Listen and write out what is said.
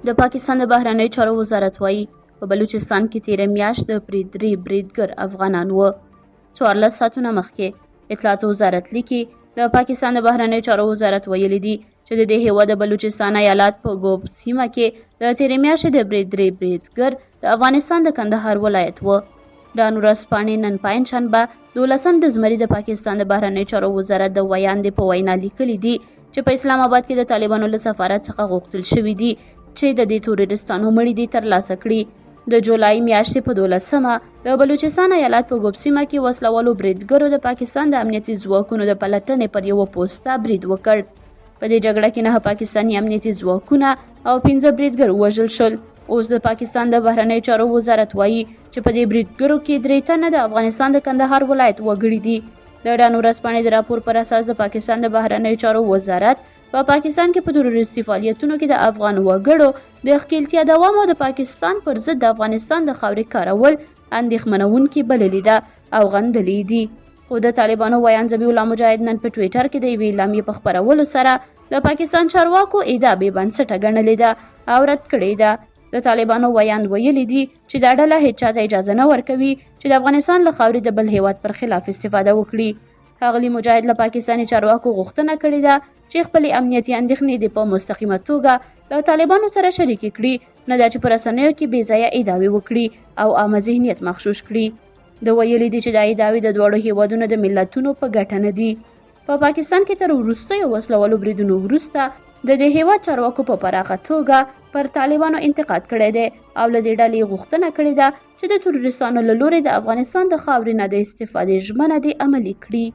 د پاکستان د بهرنیو چارو وزارت وایي، په بلوچستان کې تېره میاشت د پرې درې بریدګر افغانان وو. 14 ساعتونه مخکې اطلاعاتو وزارت لیکي، د پاکستان د بهرنیو چارو وزارت ویلي دي چې د دې هېواد د بلوچستان ایالت په ګوب سیمه کې د تېرې میاشتې د برید درې بریدګر د افغانستان د کندهار ولایت و. ډان ورځپاڼې نن پنجشنبه دولسم د زمري د پاکستان د بهرنیو چارو وزارت د ویاندې په وینا لیکلي دي چې په اسلام آباد کې د طالبانو له سفارت څخه غوښتل شوي دي چې د دې تروریستانو مړي دې ترلاسه کړي. د جولای میاشتې په دولسمه د بلوچستان ایالت په ګوب سیمه کې وسلوالو بریدګرو د پاکستان د امنیتي ځواکونو د پلټنې پر یوه پوسته برید وکړ. په دې جګړه کې 9 پاکستاني امنیتي ځواکونه او 5 بریدګر ووژل شول. اوس د پاکستان د بهرنیو چارو وزارت وایي چې په دې بریدګرو کې 3 تنه د افغانستان د کندهار ولایت وګړي دي. د ډان ورځپاڼې د راپور پر اساس د پاکستان د بهرنیو چارو وزارت په پاکستان کې په تروریستي فعالیتونو کې د افغان وګړو د ښکیلتیا دوام او د پاکستان پر ضد د افغانستان د خاورې کارول اندېښمنوونکي بللي ده او غندلي دي. خو د طالبانو ویاند ذبیح الله مجاهد نن په ټویټر کې د یوې اعلامیې په خپرولو سره د پاکستان چارواکو ادعا بې بنسټه ګڼلې ده او رد کړې ده. د طالبانو ویاند ویلي دي چې دا ډله هیچا ته اجازه نه ورکوي چې د افغانستان له خاورې د بل هیواد پر خلاف استفاده وکړي. ښاغلي مجاهد له پاکستاني چارواکو غوښتنه کړې ده چې خپلې امنیتي اندېښنې دې په مستقیمه توګه له طالبانو سره شریکې کړي، نه دا چې په رسنیو کې بې ځایه ادعاوې وکړي او عامه ذهنیت مغشوش کړي. ده ویلي دي چې دا ادعاوې د دواړو هیوادونو د ملتونو په ګټه نه دي. په پاکستان کې تر وروستیو وسلوالو بریدونو وروسته د دې هیواد چارواکو په پراخه توګه پر طالبانو انتقاد کړی دی او له دې ډلې یې غوښتنه کړې ده چې د تروریستانو له لوري د افغانستان د خاورې نه د استفادې ژمنه دې عملي کړي.